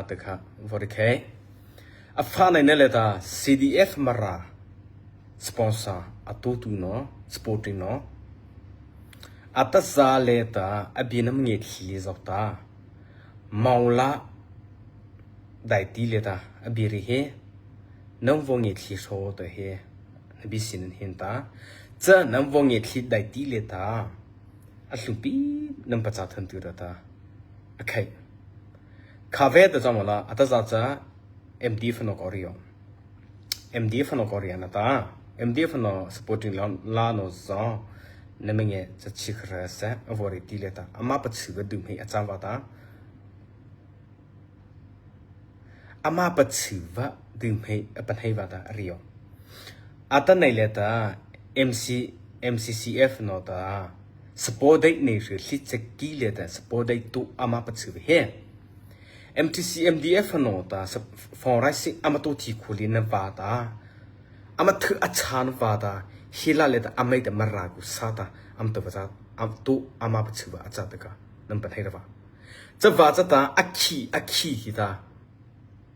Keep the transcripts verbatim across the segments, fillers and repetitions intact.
Atahma kha, vaw reih khai. A pha nai na liata C D F Mara sponsor a tutu no, supporting no. Atahsa liata a bie nama ngiah thei lei zao ta. Mawla daihti liata a bie reih he. Nama vaw ngiah thei hro ta he. Na bie sin hin ta. Cha nama vaw ngiah thei daihti liata. A hluhpi nama pachâ thei tu ra ta. A khai. Khâpa ta cha mawla, atahsa cha M D F no ko rio. M D F no ko rio na ta. M D F no supporting la, la no zo. Nama ngiah cha chi khara sa, a vaw reih ti liata. Ama pachâ va dum hei a châ va ta. Ama pachâ va dum hei a pahno va ta rio. Atanoh liata M C, M C C F no ta. Support dei nei hri hli chaki liata support dei tu ama pachâ va he. M T C M D F no ta sa fundraising ama tu thi khuli na va ta. Ama thu a châ na va ta. Hila liata ama ta Mara ku sa ta. Ama tu va cha. Ama tu ama pachâ va a châ ta kha. Nama pahno ra va. Cha va cha ta a khi, a khi hi ta.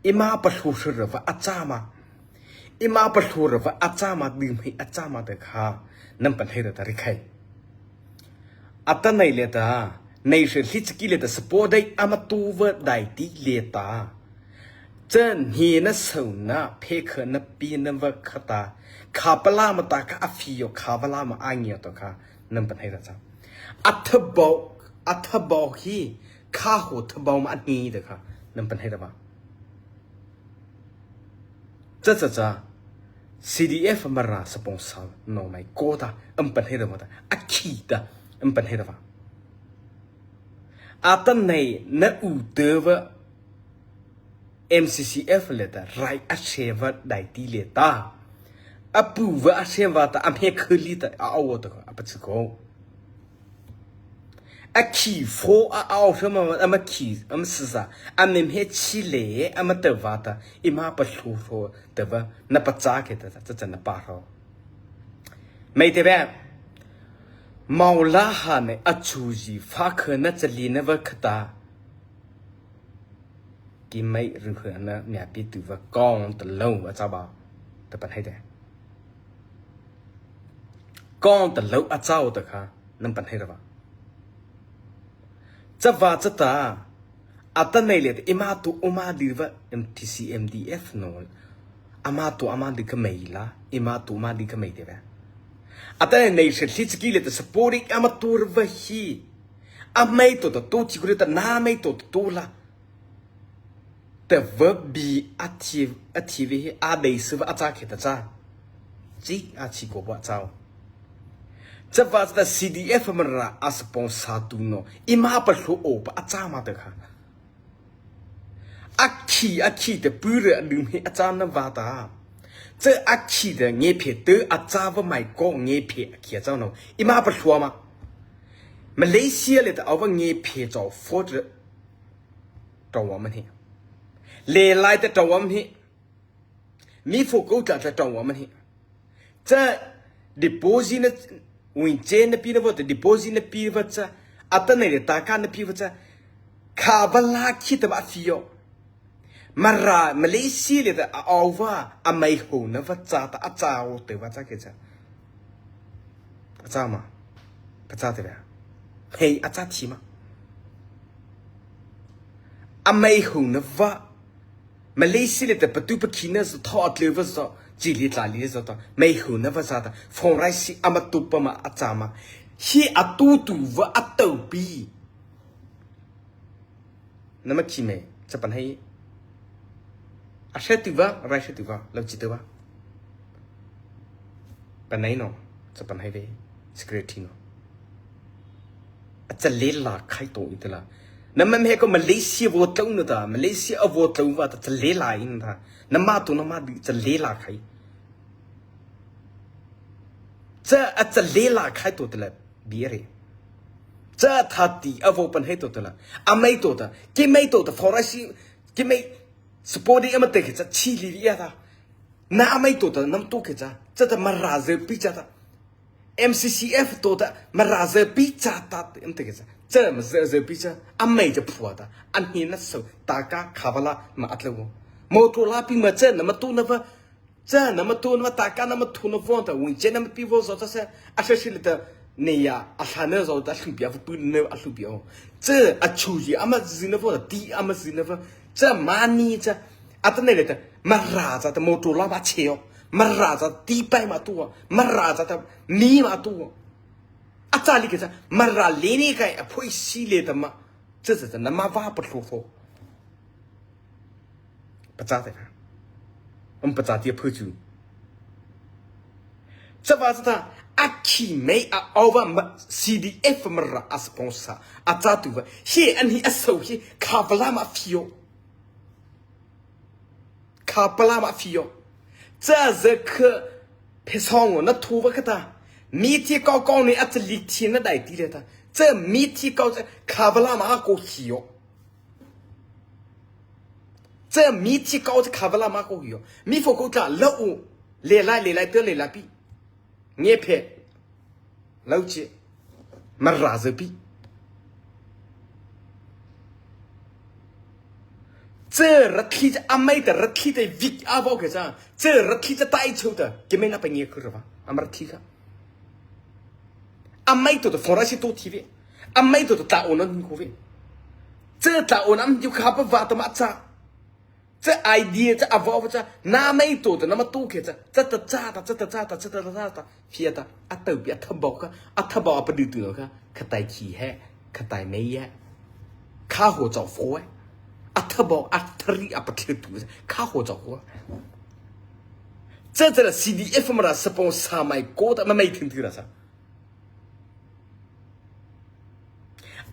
Eima palôh hra va a châ ma. Eima palôh hra va a châ ma, dum hei a châ ma ta kha. Nama pahno ra ta reih khai. Atanoh liata, nei hri hli chaki liata, support dei ama tu va daihti liata. Cha hneina sona, phekha na pi na va kha ta. Khâpa la ma ta kha a phi yo, khâpa la ma a ngiah to kha. Nama pahno ra cha. A thabau, a thabau hi, kha ho thabau ma a hni ta kha. Nama pahno ra va. Cha cha cha. C D F Mara sponsor no mai ko ta. Ama pahno ra va ta. A khi ta. Ama pahno ra va. Atanoh na u te va. M C C F liata. Rai a hre va daihti liata. A pu va a hre va ta. A hme khali ta. A aw ta kha. A pachâ ko. A khi pho a aw hra ma, ama khi, ama sasa, ama hme chi lei, ama ta va ta, eima palôh hra ta va, na pachâ khe ta, cha cha na pa hra. Mai te va, mawla ha ne a chu zi pha kha na cha li na va kha ta. Keimo ruh hana mia pi tu va kawng ta lo a châ ba. Ta pahno te. Kawng ta lo a châ ta kha. Nama pahno ra va. Cha va cha ta. Atanoh liata eima tu ama di va M T C M D F no. Ama tu ama di kha mai la. Eima tu ama di kha mai te va. Atanoh nei hri hli chaki liata supporting ama tu ra va hi. Ama to ta tu chi kuri ta na ama to ta tu la. Ta va bi a thi, a thi ve he a dei su va a châ khe ta cha. Chi a chi ko va châ. Cha va cha ta C D F Mara a sponsor tu no. Eima palôh o pa a châ ma ta kha. A khi, a khi ta pu ra a dum hei a châ na va ta. Cha a khi ta nge phe te a châ va mai ko nge phe a khi a châ no. Eima palôh ma. Malaysia liata a va nge phe chau fort Tawh a mani. Lei lai ta tawh a mani. Mi fo ko ta ta tawh a mani. Cha deposit na win che na pi na va ta deposit na pi va cha. Ata nei le ta ka na pi va cha. Kha va la khi ta ma fi yo. Mara Malaysia le ta a au va a mai ho na va cha ta a cha o te va cha ke cha. A châ ma. Ka châ te va. Hei, a châ thi ma. A mai ho na va. Malaysia le ta patu pakhi na zo tho a tle va zo. Chi li tla li zo ta. Mai ho na va za ta. Phone rai si ama tu pa ma a châ ma. Hi a tu tu va a tau pi. Nama khi mei, cha pan hai. A hre tu va, rai hre tu va, lo chi tu va. Pan hai no, cha pan hai ve, security no. A cha le la khai to i te la. Nama mei ko Malaysia vo tlo no ta, Malaysia a vo tlo va ta cha le la in ta. Nama tu nama di cha le la khai. Cha a cha le la khai to te la. Bie re. Cha tha ti a vo pan hai to ta la. A mai to ta. Ki mai to ta. Forasi. Ki mai. Support di a ma te ke cha chi li ya ta. Na a mai to ta. Nam to ke cha. Cha ta Mara ze pi cha ta. M C C F to ta. Mara ze pi cha ta. Am te ke cha. Cha ma za za pi cha, a mai cha phua ta, a ni na so, ta ka kha va la ma a tlo. Mo to la pi ma cha na ma to na va, cha na ma to na va, ta ka na ma to na va ta, wing cha na ma pi va zo ta sa, a sa si le ta, ne ya, a sa na zo ta, a hlu pi a va pu na a hlu pi o. Cha a chu ji, a ma zi na va, ti a ma zi na va, cha ma ni cha, a ta ne le ta, ma ra cha ta mo to la ma che o, ma ra cha ti pai ma to, ma ra cha ta mi ma to. A cha li ke cha, Mara lene kai a phoi si le ta ma. Cha cha cha na ma va pa thlo tho. Pa cha te ka. Um pa cha ti a phu chu. Cha va cha ta, a khi mei a au va ma, C D F Mara a sponsor. A cha tu va. He an hi a so he, kha va la ma fio. Kha va la ma fio. Cha za kha phe song na thu va kha ta. Mi thi kau kau ni a cha li thi na dai ti le ta. Cha mi thi kau cha kha va la ma ko hio. Cha mi thi kau cha kha va la ma ko hio. Mi pho ko tla la u. Le lai, le lai, te le la pi. Nge phe. Lau che. Mara za pi. Cha ra thi cha a mai ta ra thi ta vik a va ke cha. Cha ra thi cha tai chu ta. Ke me na pa nge khu ra va. A Mara thi ka. A mai to ta phora si to thi ve. A mai to ta ta o na ni ko ve. Cha ta o na ni kha pa va ta ma cha. Cha idea cha a va va cha, na mai to ta na ma to ke cha, cha ta cha ta, cha ta cha ta, cha ta cha ta, phia ta, a tau pi a tha bao ka, a tha bao a pa du tu no ka, kha tai khi he, kha tai mei he, kha ho chau fo he, a tha bao a tha ri a pa thlu tu, kha ho chau fo. Cha cha la C D F Mara sponsor mai ko ta ma mai thun tu ra sa.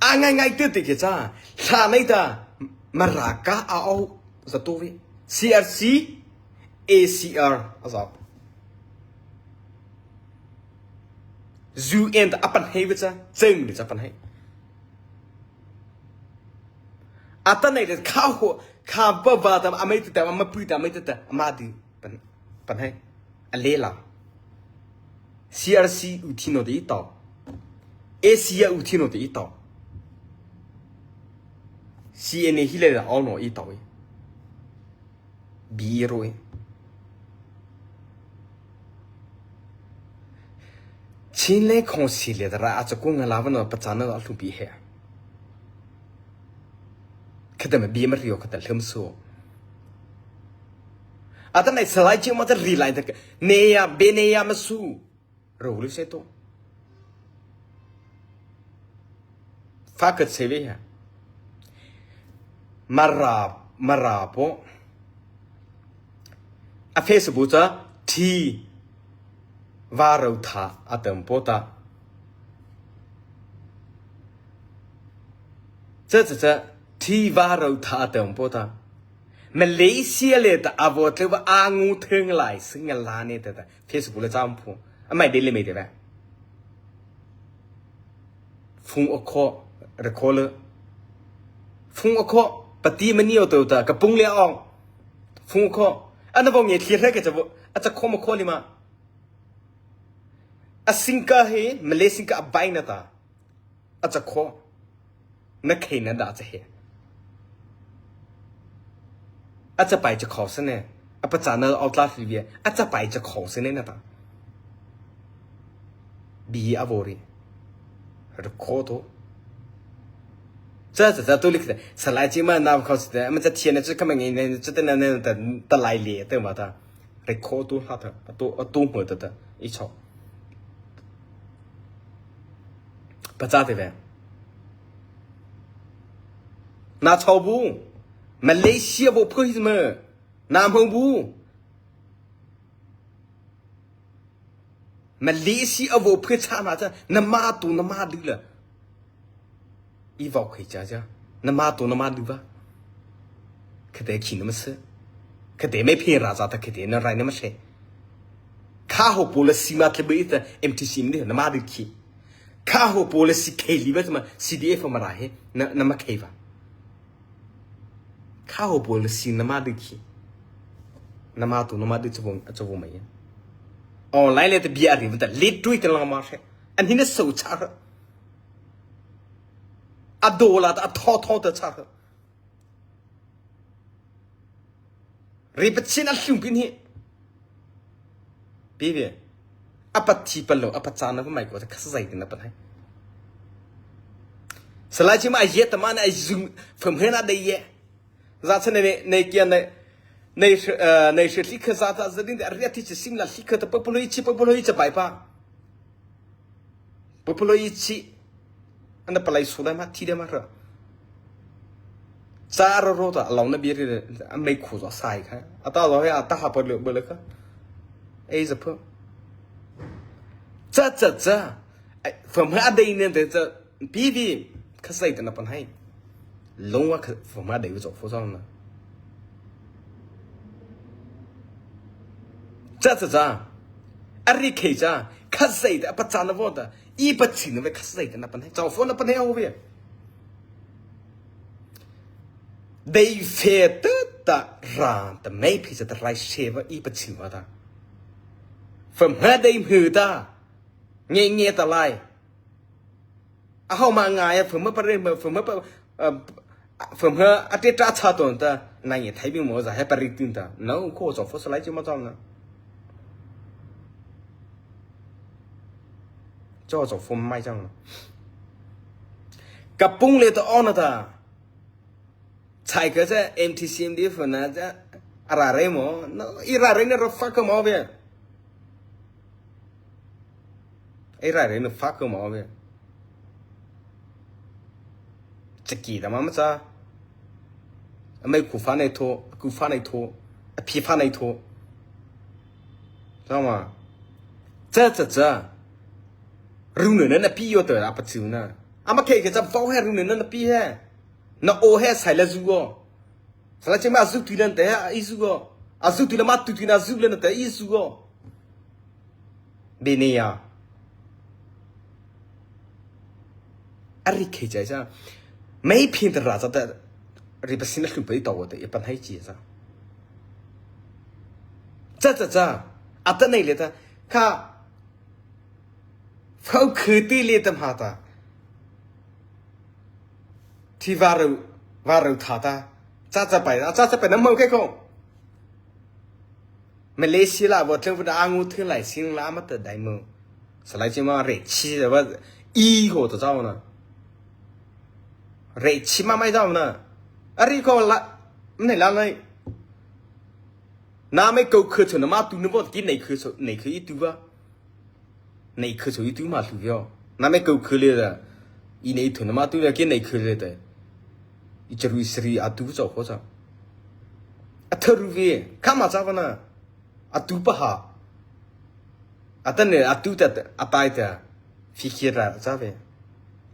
A ngai ngai te te ke cha, hla nei ta, Mara ka a au, za to ve. C R C, A C R, a za. U N ta a pan hei ve cha, cheng ni cha pan hei. A ta nei le kha ho, kha ba va ta, a mai te ta, a ma pu ta, a mai te ta, a ma di. Pan, pan hai. A le la. C R C u thi no te i tau. A C R u thi no te i tau. C N A hi le la au no i tau e. Bi ro e. Chin le khong si le ra a cha ko nga la va no pa cha na a hlu bi he. Khata ma bi ma rio khata hlum so. Ata nai salai chi ma ta ri lai ta ne ya be ne ya ma su. Ro lu se to. Fa ka se ve ya. Mara, Mara po. A Facebook cha thi va rau tha a tam po ta. Cha cha cha thi va rau tha a tam po ta. Malaysia le ta a vo tle va a ngu theng lai sing la ne ta ta. Facebook le cham phu. A mai de le mai de va. Phung a kho, re kho le. Phung a kho, pati mani o to ta, ka pung le ong. Phung a kho. Ana vo nge thli re ke cha vo, a cha kho ma kho li ma. A singka he, Malay singka a bai na ta. A cha kho. Na khei na da cha he. A cha pai cha kho sa ne. A pa cha na au tla fi vi. A cha pai cha kho sa ne na ta. Bi a vo ri. Re kho to. Cha cha cha to lik ta. Salai chi ma na kho sa ta. Ma cha thia na cha ka ma nge ne cha ta na na ta, ta lai le ta ma ta. Re kho to ha ta. A to, a to mo ta ta. I cho. Pa cha te ve. Na chau bu. Malaysia vo phu hi ma. Na mo bu. Malaysia vo phu cha ma cha. Na ma tu na ma du la. I vau khei cha cha. Na ma to na ma du va. Khate khi na ma se. Khate me phe ra za ta khate na rai na ma se. Kha ho policy ma tle be ita M T C ni na ma du khi. Kha ho policy khei li va ma C D F ma ra he. Na, na ma khei va. Kha ho policy na ma du khi. Na ma to na ma du cha vo, cha vo ma ya. Online le ta bi a ri va ta. Le tui ta la ma se. An hi na so cha ra. a do la ta a tho tho ta cha. Ri pachina hlum pi ni. Pi pi. A pathi palo, a pachana pa mai ko ta khazai tina pa nai. Salai chi ma a ye ta ma na a zung pham hena de ye. Za cha ne ne kia ne. Nei hri, eh, nei hri hli kha za ta za din de a ria thi chi sim la hli kha ta pa pulo i chi pa pulo i cha bai pa. Pupulo i chi. Ana palai su dai ma, thi dai ma ra. Cha ro ro ta, lau na bi ri, a mei khu zo sai kha. A ta zo he, a ta ha pa le, ba le kha. Ei za pho. Cha, cha, cha. Ai, pham ha dei ne de cha. Pi pi. Khazai ta na pa nai. Lung wa kha, pham ha dei zo pho zo na. Cha, cha, cha. A ri khei cha. Khazai ta, a pachana vo ta. I pachina ve khazai ta na pa nai. Zo pho na pa nai o ve. Dei fe ta ta ra ta mei phi cha ta rai se va i pachi va ta. Pham ha dei mhu ta. Nge nge ta lai. A hau ma ngai a pham ha pa re ma pham ha pa, eh, pham ha a te ta cha ton ta. Na nge thai bi mo za he pa ri tin ta. No ko zo pho salai chi ma zo na. Cho zo pho mai chang. Ka pung le ta on ta. Chai ka cha M T C M D pho na cha. A ra re mo. No, i ra re na ra fa ka mo ve. I ra re na fa ka mo ve. Cha ki da ma ma cha. A mei khu fa nei tho, a ku fa nei tho, a phi fa nei tho. Cha ma. Cha cha cha. Ru ne na na pi yo ta a pa chu na. A ma khei ke cha vau he ru ne na na pi he. Na o he sai la zu go. Sala chima zu tu lan te a i zu go. A zu tu la ma tu tu na zu lan te i zu go. Benia. A ri khei chai cha. Mei phin ta ra cha ta. Ri pa sin la hlu pa i tau ta i pan hai chi cha. Cha cha cha. A ta nei le ta. Kha. Phau khư ti le ta ma ta. Thi va ru, va ru tha ta. Cha cha pai, cha cha pai na mo ke ko. Malaysia la vo theng vo da angu theng lai sing la ma ta dai mo. Salai chi ma re chi va i ho ta cha na. Re chi ma mai cha na. A ri ko la, nei la nei. Na mei ko khư chu na ma tu na vo ki nei khư chu, nei khư i tu va. Nei khư chu i tu ma hlu yo. Na mei ko khư le da. I nei thu na ma tu le ki nei khư le da. I charu i sri a tu cho ko cha. A tharu ve. Kha ma cha va na. A tu pa ha. A ta ne a tu ta a tai ta. Phi khie ra cha ve.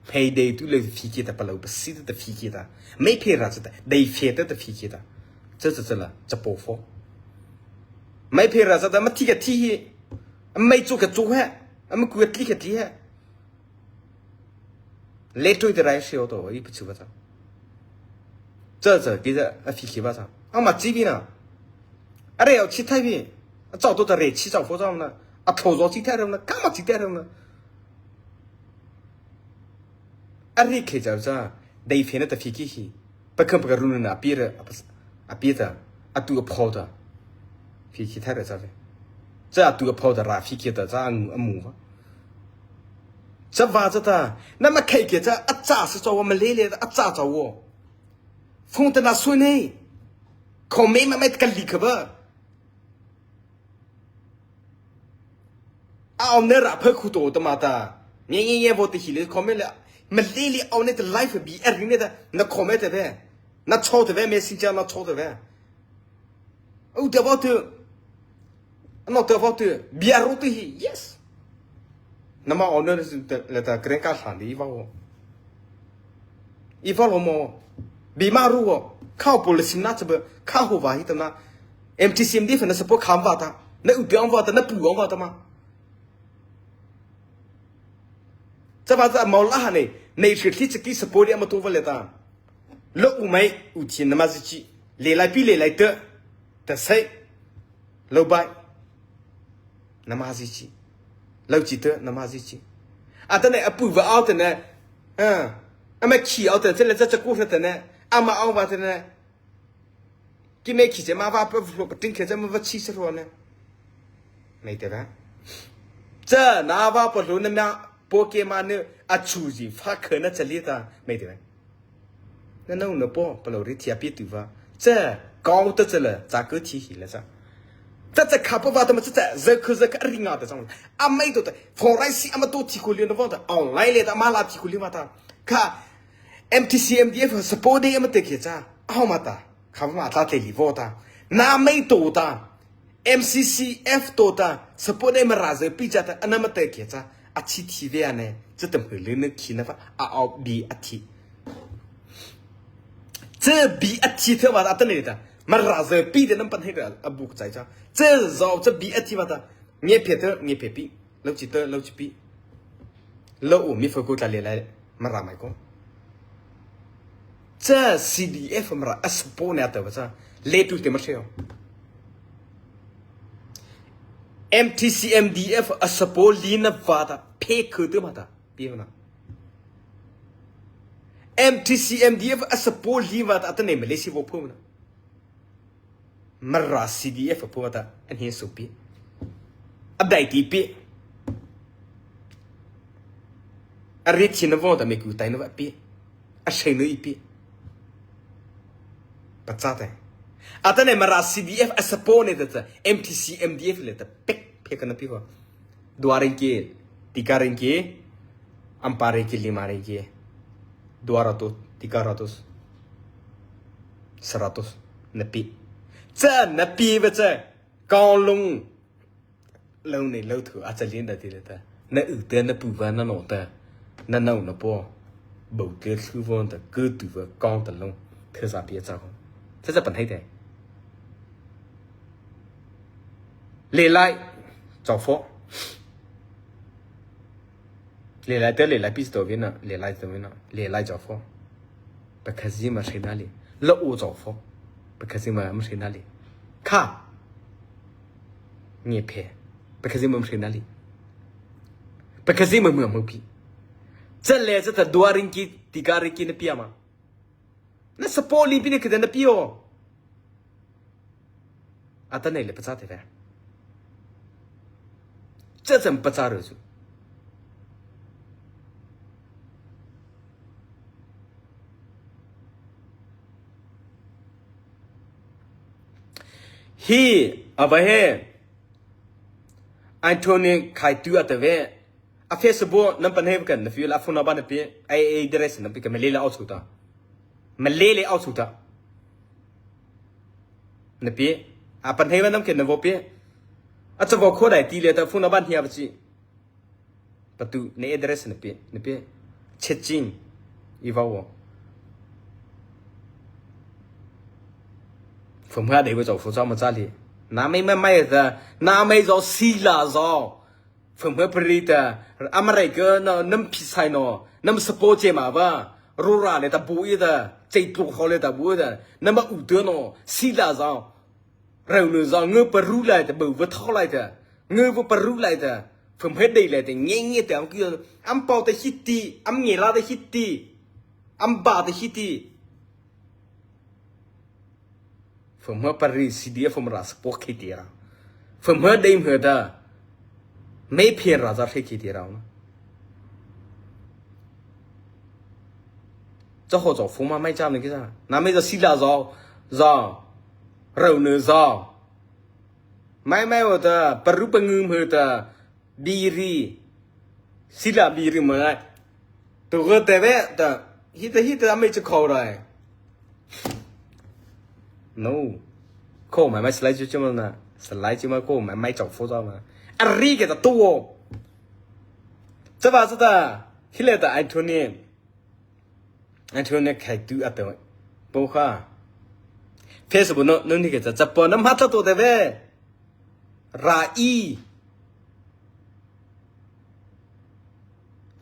Phei dei tu le phi khie ta pa lo pa si ta phi khie ta. Mei phei ra cha ta. Dei phei ta ta phi khie ta. Cha cha cha la. Cha po pho. Mei phei ra cha ta ma thi ka thi hi. A mei chu ka chu he, a ma ku a tli ka tli he. Le tui te rai sio to, i pa chu ba ta. Cha cha ki cha, a phi ki ba cha. A ma chi bi na. A re o chi thai bi. A chao to ta re chi chao fo chao na. A tho zo chi thai rem na. Ka ma chi thai rem na. A ri khe cha cha. Dei phe na ta phi ki hi. Pa kham pa ka ru na a pi ra, a pi ta, a tu a pho ta. Phi ki thai ra cha ve. Cha a tu a pho ta ra phi ki ta cha a ngu a mu va. Cha va cha ta, na ma khai ke cha a cha sa cha wa ma le le a cha cha wo. Phone ta na su nei. Ko me ma me ka li ka ba. A awh ne ra pha khu to ta ma ta. Nye nye nye vo te hi le comment le. Ma le le awh ne te live bi a ri ne ta. Na comment te ve. Na cho te ve messenger na cho te ve. U te vo te. No te vo te. Bi a ro te hi. Yes. Na ma awh ne le ta kren ka hlan di va wo. I va lo mo. Bi ma ru wo. Kha policy na cha ba. Kha ho va hi ta na. M T C M D fa na support kham va ta. Na u te ang va ta. Na pu ang va ta ma. Cha va cha mau la ha nei, nei thri thli cha ki support ama to va le ta. Lo u mai, u thi na ma zi chi. Le lai pi le lai te. Ta sai. Lo bai. Na ma zi chi. Lo chi te, na ma zi chi. A ta nei a pu va au ta nei. Ha. Ama khi ao tei, chale cha cha ku hra tei ne. Ama ao ba tei ne. Ki me khi che ma va pa hlo pa ting khe cha ma va chi sa hro ne. Mai tei ba. Cha na va pa hlo na ma po ke ma ne a chu ji fa khe na cha li ta. Mai tei ba. Na nô na paw, palôh ri thie a pie tu va. Cha, kô ta cha la, cha kô thi hi la cha. Cha cha kha pa va ta ma cha cha, za kô za kha ri nga ta cha. A mai to ta, phone rai si ama to thi ko li na va ta, online le ta, ama la thi ko li va ta. Kha, M T C M D F support dei ama te ke cha. A ho ma ta, kha ma ta te li vo ta. Na mai to ta. M C C F to ta, support dei Mara za pi cha ta, a na ma te ke cha. A chi thi ve a ne, cha ta mhe le ne khi na va, a ao bi a thi. Cha bi a thi the va ta ne ta. Mara za pi de nam pan he a bu chai cha. Cha zao cha bi a thi va ta. Nge phe te, nge phe pi. Lo chi te, lo chi pi. Lo u mi fa ko ta le lai. Mara mai ko. Cha C D F Mara a support ne a ta va cha. Le tu te ma che yo. M T C M D F a support li na va ta. Phe ko te ma ta. Pi na. M T C M D F a support li va ta, a ta ne Malaysia vo pho na. Mara C D F pho va ta, a ni so pi. A dai ti pi. A ri chi na vo ta me ku tai na va pi. A shai no i pi. Pa cha te. A ta ne Mara C D F a support ne ta cha, M T C M D F le ta pek, pek na pi ho. Dua ringgit, tiga ringgit, empat ringgit, lima ringgit, dua ratus, tiga ratus, seratus, na pi. Cha, na pi va cha, kô lung. Lo nei lo thu, a cha lien da ti le ta. Na u te, na pu va, na no ta. Na nô na paw. Bo te thu vo ta, kô tu va, kô ta lung. Thei sa pi cha ko. Cha cha pan hai te. Le lai, chao pho. Le lai te le lai pi to vi na, le lai to vi na, le lai chao pho. Pakha zi ma shai na li. Lo u chao pho. Pakha zi ma ma shai na li. Kha. Nge phe. Pakha zi ma ma shai na li. Pakha zi ma ma ma pi. Cha le cha ta dua ringgit, tiga ringgit na pi a ma. Na support li pi ne kida na pi o. A ta nei le pa cha te ve. Cha cha pa cha ro su. Hi, a va he. Anthony Khaitu a ta ve. A Facebook number na he ka na fi la phone number na pi, a address na pi ka Malay le ao chu ta. Malay le ao chu ta. Na pi, a pan he ba nam ke na vo pi. A cha vo kho dai ti le ta phone number hia ba chi. Patu na address na pi, na pi. Cheching. I va wo. Phone ha dei ba chao pho cha ma cha li. Na mai ma mai ta, na mai zo si la zo. Phung hmâ pari ta, ama rei kei no, nama phi sai no, nama support chi ma ba, rora liata bu ei ta, chei tluk hawh liata bu ei ta, nama u ta no, sila za, rau no za, ngâ paru lai ta, bu va thawh lai ta, ngâ va paru lai ta, phung hmâ dei lai ta, nge nge ta, ama ki, ama pau ta hiti, ama nge la ta hiti, ama ba ta hiti. Phung hmâ pari C D F Mara support khei ti ra. Phung hmâ dei hmâ ta. Mei phi ra za khei ti ra. Cha ho cha phung ma mai cha ne ki za. Na mei za sila za. Za. Rau ne za. Mai mai wa ta. Paru pa ngu hmâ ta. Biri. Sila biri ma nai. Tu ga te ve ta. Hita hita amei cha khau rai. No. Khau mai mai slide chu chu ma na. Slide chu ma khau mai mai chau fo za ma. A ri ke ta tu wo. Cha ba cha ta. Hi le ta ai thu ni. Ai thu ni khai tu a ta. Bo kha. Facebook no, no ni ke cha cha po na ma ta to te ve. Ra i.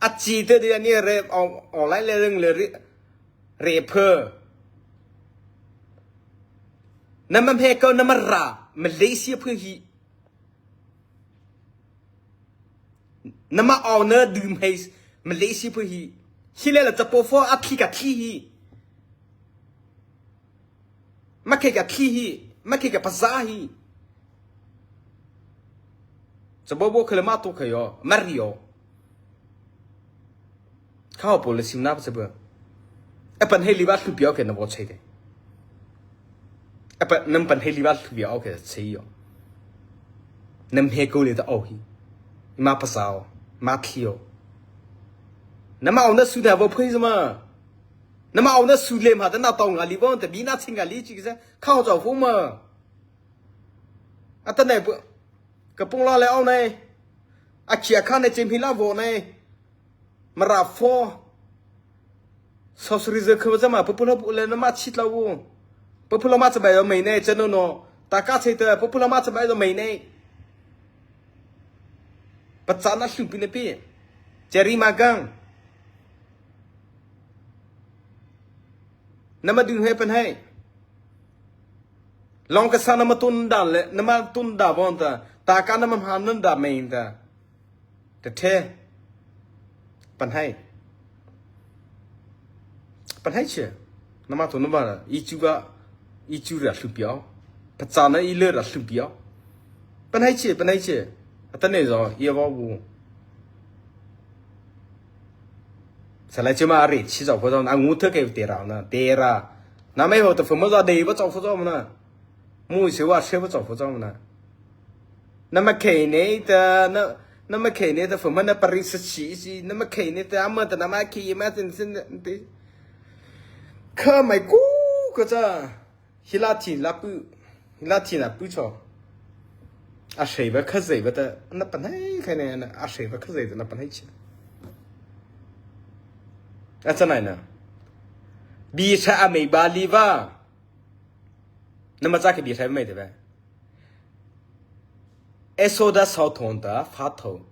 A chi te di ani re, o, online le reng le ri, re phe. Nama hmâ ko nama ra, Malaysia phe hi. Nama au na du hmâ, Malaysia phe hi. Hi lei la chapaw pho a thi ka thi hi. Ma khei ka thi hi. Ma khei ka pazah hi. Chapaw bo khei la ma to khei yo. Ma ri yo. Kha ho po le sim na pa chapaw. E pan hei li ba hlu pi o ke na bo chei de. E pan nam pan hei li ba hlu pi o ke chei yo. Nam he ko le ta o hi. Ma pazah o. Ma thi o. Nama o na su da bo phei zama. Nama o na su le ma ta na tao nga li bo ta bi na ching nga li chi ke sa. Kha ho chao pho ma. Atanoh pa, ka pung la le o nei. A khia kha nei chem hi la vo nei. Mara pho. Sosri ze khwa zama, pa pula pula nama chi tla vo. Pa pula ma cha bai o mei nei, chano no. Ta ka chei ta, pa pula ma cha bai o mei nei. Pachâna hluhpi na pi. Chari ma gang. Nama ding he pan hai. Long ka sa nama tun da le, nama tun da bon ta. Ta ka nama han nun da mei ta. Ta the. Pan hai. Pan hai che. Nama tun ba. I chu ga. I chu ra hluhpi o. Pachâna i le ra hluhpi o. Pan hai che, pan hai che. Atanoh zo, i va bu. Salai che ma re, chi zo pho zo, a ngu the ke te ra na, te ra. Na mei ho ta pho ma za de ba zo pho zo na. Mu se wa se ba zo pho zo na. Na ma khei nei ta, na, na ma khei nei ta pho ma na pa ri sa chi si, na ma khei nei ta, ama ta na ma khei ma sin sin te. Kha mai ku ka cha. Hi la thi la pu, hi la thi la pu cho. A sei ba kha zei ba ta, na pan hai khai ne, a sei ba kha zei ta na pan hai chi. A cha nai na. Bi cha a mei ba li ba. Na ma cha ke bi cha mei de ba. Esoda sau thon ta fa thon.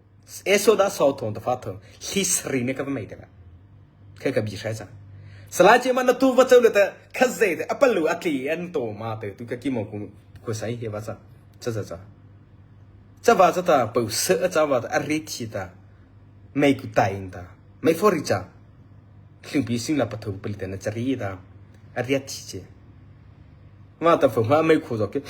Esoda sau thon ta fa thon. Hi sri ne ka mei de ba. Kha ka bi sai sa. Sala che ma na tu va chau le ta, kha zei ta, a pa lu a tli an to ma te, tu ka ki mo ku, ku sai he va sa. Cha cha cha. Cha va cha ta, pau se a cha va ta, a ri thi ta. Mei ku tai in ta. Mei fo ri cha. Hluhpi sing la pa thu pali ta na cha ri ta. A ri a thi che. Ma ta pho ma mei ku zo ke.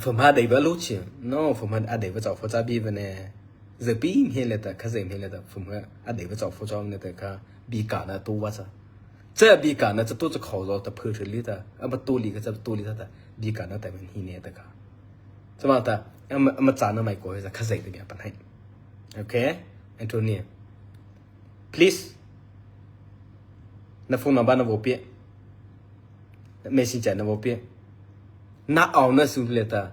Pho ma dei ba lo che. No, pho ma a dei ba chao pho cha bi ba ne. Ze pi he le ta, kha zei he le ta, pho ma a dei ba chao pho cha ne ta kha bi ka na to va sa. Cha bi ka na cha to cha khao zo ta pho che li ta. A ba to li ka cha to li ta ta. Bi ka na ta men hi ne ta kha. Cha ma ta, a ma, a ma cha na mai ko he za kha zei ta bi a pan hai. Okay? Anthony. Please. Na phone number na vo pie. Na messenger na vo pie. Na au na su le ta.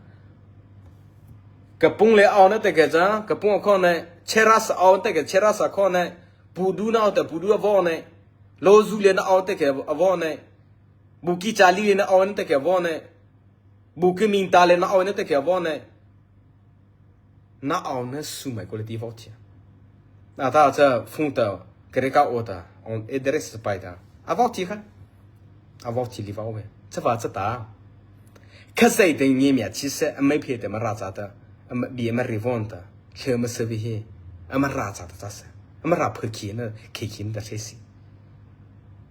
Ka pung le au na te ke cha, ka pung ko ne, chera sa au te ke chera sa ko ne, pu du na au te pu du a vo ne. Lo zu le na au te ke a vo ne. Bu ki cha li le na au na te ke a vo ne. Bu ki min ta le na au na te ke a vo ne. Na au na su mai ko le ti vo ti. Na ta cha phone ta ke re ka o ta on address pai ta. A vo ti kha. A vo ti li vo ve. Cha va cha ta. Kha zei te ngi mi a chi se a mai phe te ma ra cha ta. A ma bi a ma ri von ta. Khe ma se vi he. A ma ra cha ta cha se. A ma ra phe ki na ke ki na ta se si.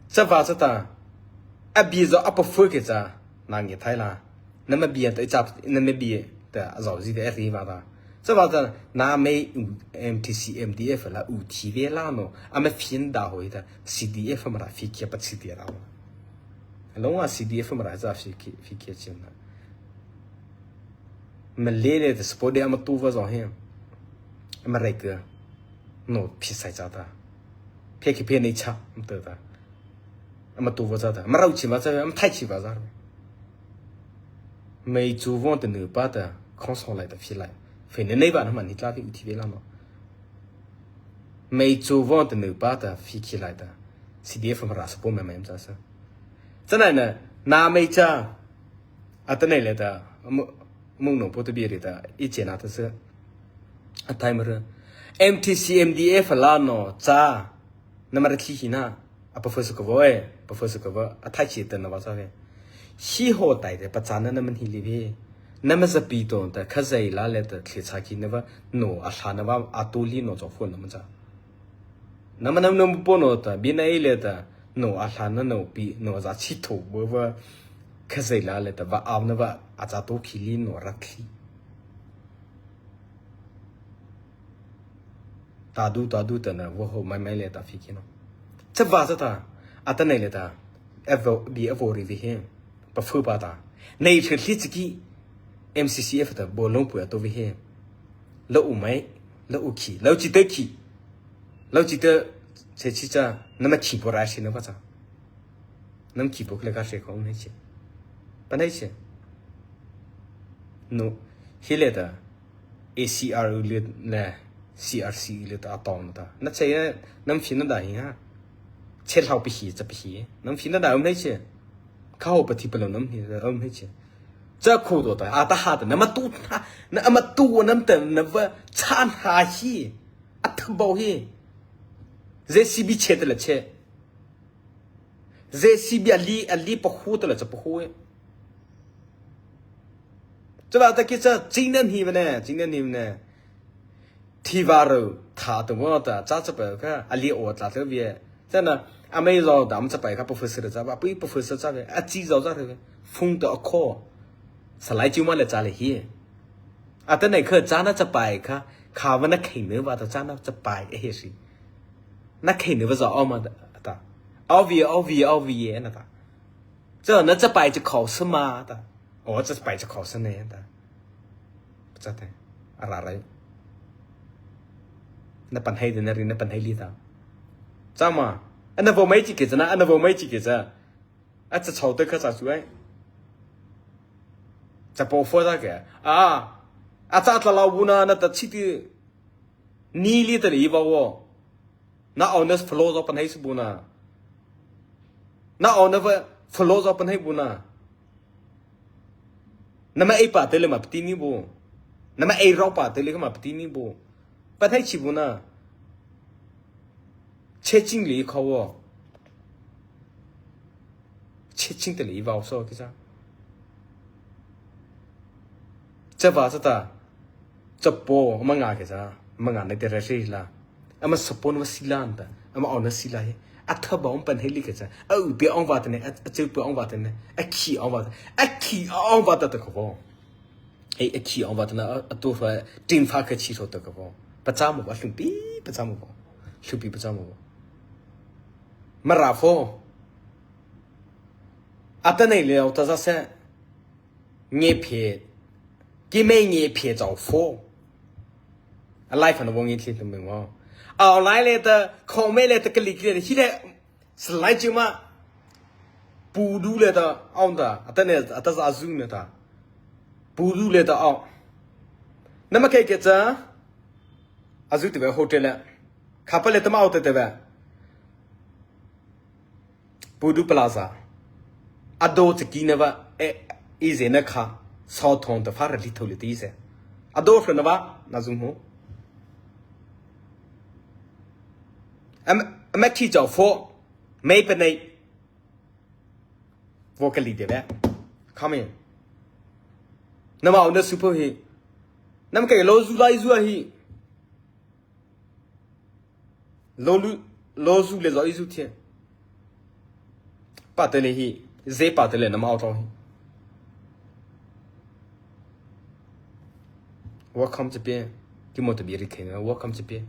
Cha va cha ta. A bi zo a pa phe ke cha. Na ngi thai la. Na ma bi ta cha, na ma bi ta a zo zi te a ri va ta. Cha va cha na mei u M T C M D F la u thi ve la no. A ma phin da ho ta. C D F ma ra phi ki pa chi ti ra. Lo wa C D F ma ra cha phi ki, phi ki chi na. Ma le le ta support de a ma tu va zo he. A ma re ke. No phi sai cha ta. Phe ki phe nei cha. Ma ta ta. A ma tu va cha ta. Ma rau chi va cha. A ma thai chi va cha. Mei chu von ta nu pa ta, khong song lai ta phi lai. Phe ne nei ba na man hi tla phi u thi ve la no. Mei chu von ta nu pa ta phi khi lai ta. C D F ma ra sa po me me cha sa. Cha nai na, na mei cha. A ta nei le ta, mu, mu no po ta bi ri ta, i che na ta sa. A thai ma ra. M T C M D F la no, cha. Na ma ra thi hi na. A pa first ka vo e, pa first ka vo, a thai chi ta na va sa ve. Hi ho tai te, pa cha na na man hi li ve. Na ma za pi ton ta, kha zai la le ta, thli cha ki na va, no, a hla na va, a tu li no zo fo na ma cha. Nama nama nama pô no ta, bie na ei liata, no a hla na no pi, no za chi tho bo va, Khazoh la liata, va au na va, a za to khi li no ra khi. Ta du, ta du ta na, va ho mai mai liata fi khi no. Cha va cha ta, a ta nei liata, a vo, bie a vo ri vi he, pa fu pa ta. Nei thei li chi ki, M C C F ta, bo long pu a to vi he. Lo u mai, lo u khi, lo chi te khi. Lo chi te, che chi cha, nama khi po ra shi na va cha. Nama khi po kle ka shi ko nei chi. Pa nei chi. No, hi liata, A C R u liata, na, C R C u liata, a tong ta. Na che, nama fi na da hi ha. Che hlau pi hi, cha pi hi. Nama fi na da um nei chi. Kha ho pa thi pa lo nama hi, um nei chi. Cha khu to ta, a ta ha ta, nama tu, na, nama tu, nama ta, na va, cha na hi. A tha bo hi. J C B che ta la che. J C B a li, a li pa khu ta la cha pa khu. Cha va ta ki cha, chi na hi va ne, chi na hi va ne. Thi va ro, tha to mo ta, cha cha pa kha, a li o ta to vi. Cha na, a mai zo dam cha pa kha, professor cha va, pi professor cha ve, a chi zo cha ve. Phung to a kho. Sa lai chi ma le cha le hi. A ta nei kha, cha na cha pa kha, kha va na khei ne va ta cha na cha pa e he shi. Na khei ne va zo o ma ta. O vi, o vi, o vi e na ta. Cha na cha pa cha khao sa ma ta. O cha pa cha khao sa ne ta. Cha te. A ra rai. Na pan hai de na ri na pan hai li ta. Cha ma. A na vo mai chi ke cha na, a na vo mai chi ke cha. A cha chau te kha cha su ai. Cha po fo ta ke. A. A cha tla lau bu na na ta chi ti. Ni li ta li va wo. Na aw na follow zo pan hai su bu na. Na aw na va follow zo pan hai bu na. Nama ei pa te le ma pati ni bu. Nama ei rau pa te le ma pati ni bu. Pan hai chi bu na. Che ching li kha wo. Che ching te li va so ki cha. Cha va cha ta. Cha po, ama nga ke cha, ama nga na te ra shi la. Ama support va si la nta, ama aw na si la he. A tha ba ong pan he li ke cha. A u pe ong va ta ne, a, a cheu pe ong va ta ne, a khi ong va ta, a khi ong va ta ta ko vo. Ei, a khi ong va ta na, a, a to fa, tin fa ke chi so ta ko vo. Pa cha mo va, hlupi, pa cha mo va. Hlupi pa cha mo va. Ma ra fo. A ta nei le, a ta za se. Nge phe, ki mei nge phe chau fo. A lai pha na vo nge thli tu meng vo. Au lai le ta, khou mei le ta, ka li ki le, hi le, sa lai chi ma. Pu du le ta, au ta, a ta ne, a ta za zu ne ta. Pu du le ta, au. Nama ke ke cha, a zu te ve hotel le. Kha pa le ta ma au te te ve. Pu du Plaza. A do cha ki na va, e, i ze na kha, sa thong ta fa ra li tho le ti ze. A do fra na va, na zu mo. Am, am khi chau fo, mei pa nei. Vo ka li de ve. Come in. Nama au na su po hi. Nama ke lo zu lai zu a hi. Lo lu, lo zu le zo i zu thie. Pa te le hi, ze pa te le nama au tho hi. Welcome to pie. Ki mo te bi ri ke na, welcome to pie.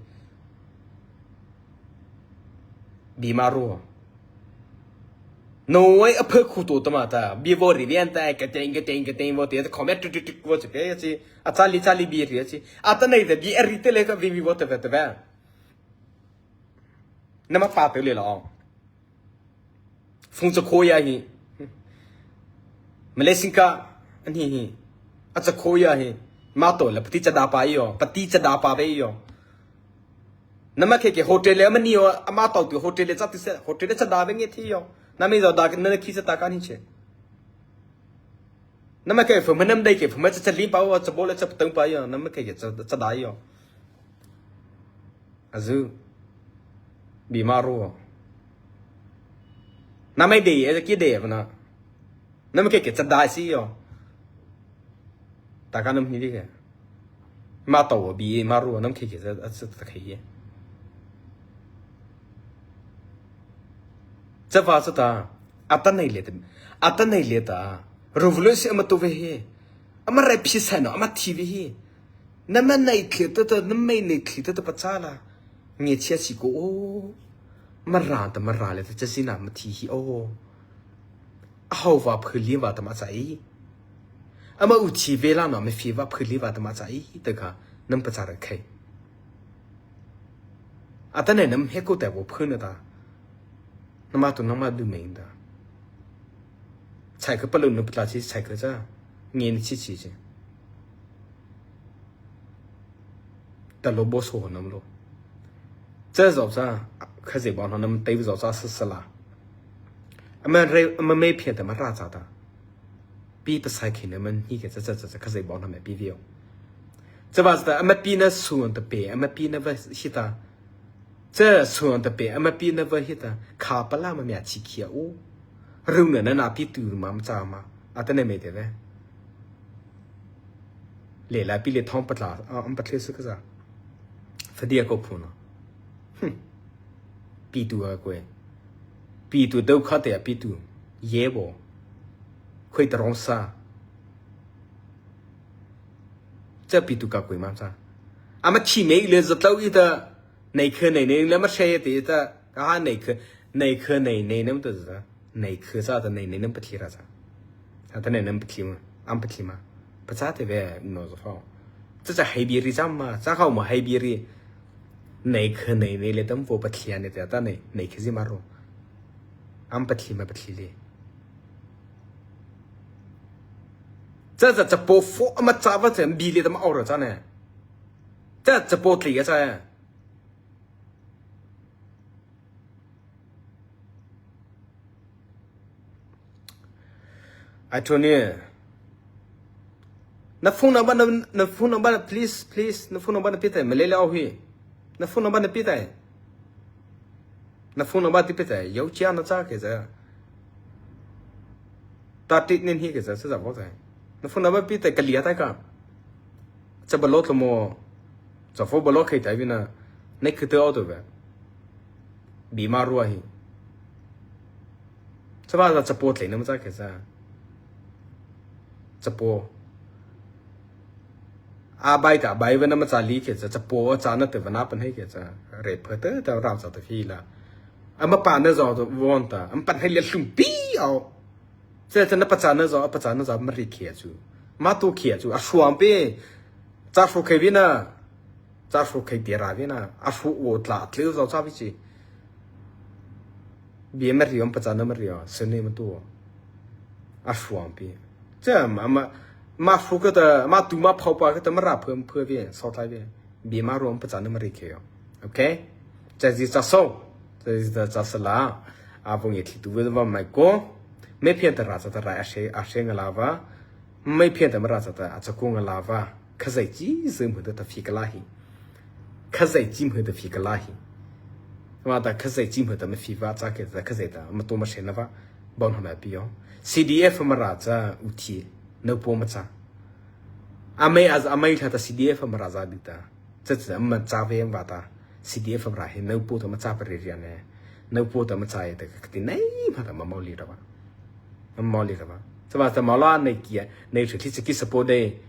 Bi ma ro. No way a phe khu to ta ma ta. Bi vo ri vian ta, ka teng, ka teng, ka teng vo te, comment tu, tu, tu, vo te, ya chi. A cha li, cha li bi ri, ya chi. A ta nei te, bi a ri te le ka vi, vi vo te ve, te ve. Nama pa te le la. Phung cha kho ya hi. Malaysia ka, ani hi. A cha kho ya hi. Ma to la, pati cha da pa yo. Pati cha da pa ve yo. Nama ke ke hotel le, mani yo, ama to tu hotel le, cha tu se, hotel le cha da ve nge thi yo. Nama zo da, na khi cha ta ka ni che. Nama ke, phu ma nam dai ke, phu ma cha cha lim pa, cha bo le cha tong pa yo, nama ke ke cha, cha da yo. Azu. Bi ma ro. Nama dei, e ki dei, na. Nama ke ke cha da si yo. Ta ka nam hi di ke. Ma to bi ma ro, nama ke ke cha, cha ta ke ye. Chavâta chata, atanoh liata, atanoh liata, revolution ama tao vei he, ama rai phi sai no, ama thi vei he. Nama nei thei ta ta, nama nei thei ta ta pachâ la. Ngiachhie chi ko o. Mara ta Mara liata chazina ama thi hi o. Ahy vei phuh liata ama châ ei. Ama u thi vei la no, ama phi vei phuh liata ama châ ei. Tah kha, nama pachâ ra khai. Atanoh nama he ko ta bo phuh na ta. Nama tu nama du mei ta. Chai kha palôh na patla chi, chai kha cha. Nge ni chi chi chi. Ta lo bo so ho nama lo. Cha zao cha, Khazoh bao nama tei zao cha sa sa la. Ama re, ama mei phi ta Mara cha ta. Pi pasai khei na man hi ke cha cha cha cha Khazoh bao nama pi vei o. Chavâta chata ama pi na suan ta pe, ama pi na va hi ta. Cha suan ta pe, ama pi na va hi ta. Kha pala ma mia chi khia o. Ru na na na pi tu ma ma cha ma. Atanoh mei te ve. Le la pi le thong patla, a, am patle su ka za. Fadia ko phu na. Hmm. Pi tu a ko e. Pi tu dau kha te a pi tu. Ye bo. Khoi ta rong sa. Cha pi tu ka koi ma cha. Ama thi mei le za tlau i ta. Nei kha nei nei le ma she te ta. Ka ha nei kha, nei kha nei nei nam ta za. Nei kha cha ta nei nei nam pathli ra cha. Cha ta nei nam pathli ma. Am pathli ma. Pachâ te ve no za pho. Cha cha hai bi ri cha ma. Cha khao ma hai bi ri. Nei kha nei nei le tam vo pathli a ne te ta nei. Nei kha zi ma ro. Am pathli ma pathli le. Cha cha cha po fo ama cha va cha bi le tam au ra cha ne. Cha cha po tli ya cha ya. Ai thoni. Na phone number na, na phone number na, please, please, na phone number na pie tai, Malay le au hi. Na phone number na pie tai. Na phone number ti pie tai, yau chia na cha ke cha. Ta tit nen hi ke cha, cha cha bo tai. Na phone number pie tai, ka lia tai ka. Cha ba lo tlo mo. Cha pho ba lo khai tai vei na. Nei kha te au to ve. Bi ma rua hi. Cha ba za cha po tlei na ma cha ke cha. Cha po. A bai ta, bai ve na ma cha li ke cha, cha po cha na te va na pan hai ke cha. Re pha te ta rau cha ta phi la. Ama pa na zo to von ta. Ama pan hai le hlum pi au. Cha cha na pachâ na zo, a pachâ na zo, ma ri khia chu. Ma to khia chu, a suam pe. Cha su khai vei na. Cha su khai te ra vei na. A su o tla tleu zo cha vei chi. Bi ma ri om pachâ na ma ri o, se ne ma to. A suam pe. Cha ma, ma, ma su ka ta, ma tu ma phao pa ka ta ma ra pham pha vei, so tlai vei. Bi ma ro om pachâ na ma ri khia o. Okay? Cha zi cha so. Cha zi cha cha sa la. A vong ye thli tu ve va mai ko. Mei phi ta ra cha ta ra a she, a she nga la va. Mei phi ta ma ra cha ta a cha ko nga la va. Khazoh chi zi mu ta ta phi ka la hi. Khazoh chi mu ta phi ka la hi. Ma ta Khazoh chi mu ta ma phi va cha ke ta Khazoh ta ma to ma she na va. Bon ha ma pi o. C D F Mara cha u thi. Nau po ma cha. A mei a, a mei tha ta C D F Mara za di ta. Cha cha ma cha ve va ta. C D F Mara he nau po ta ma cha pa re ria ne. Nau po ta ma cha ye ta ka ti nei ma ta ma mau li ra va. Ma mau li ra va. Cha va ta ma la nei kia, nei chu thi cha ki support de.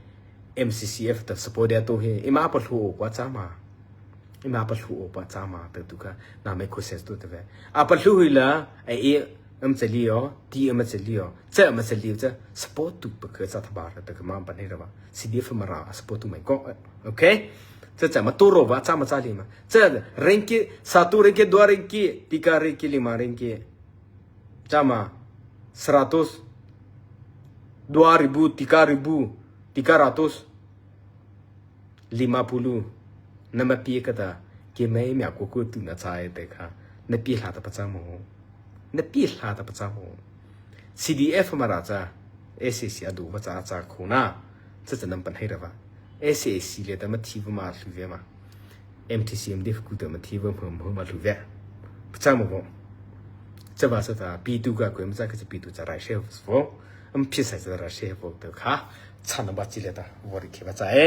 M C C F ta support de to he. Ima pa hlu o pa cha ma. Ima pa hlu o pa cha ma ta tu ka. Na me ko ses tu ta ve. A pa hlu hi la, a e Ama cha li o, ti ama cha li o, cha ama cha li o, cha support tu pa kha cha tha ba ra ta kha ma pa nei ra ba. C D F Mara a support tu mai ko. Okay? Cha cha ma to ro ba, cha ma cha li ma. Cha ringgit, satu ringgit, dua ringgit, tiga ringgit, lima ringgit. Cha ma, seratus, dua ribu, tiga ribu, tiga ratus. Lima puluh, nama pie kha ta, keimo mia ko ko tu na cha e te kha, na pie hla ta pachâ mo. Na pie hla ta pachâ mo. C D F Mara cha, S A C a du va cha cha ko na, cha cha nama pa nei ra va. S A C le ta ma thi va ma hlu ve ma. M T C M D F ku ta ma thi va ma ma ma hlu ve. Pachâ mo vo. Cha va sa ta, pi tu ka ko ma cha ka cha pi tu cha rai she vo. Am pie sa cha rai she vo ta kha, cha na ba chi le ta, vo ri khe va cha e.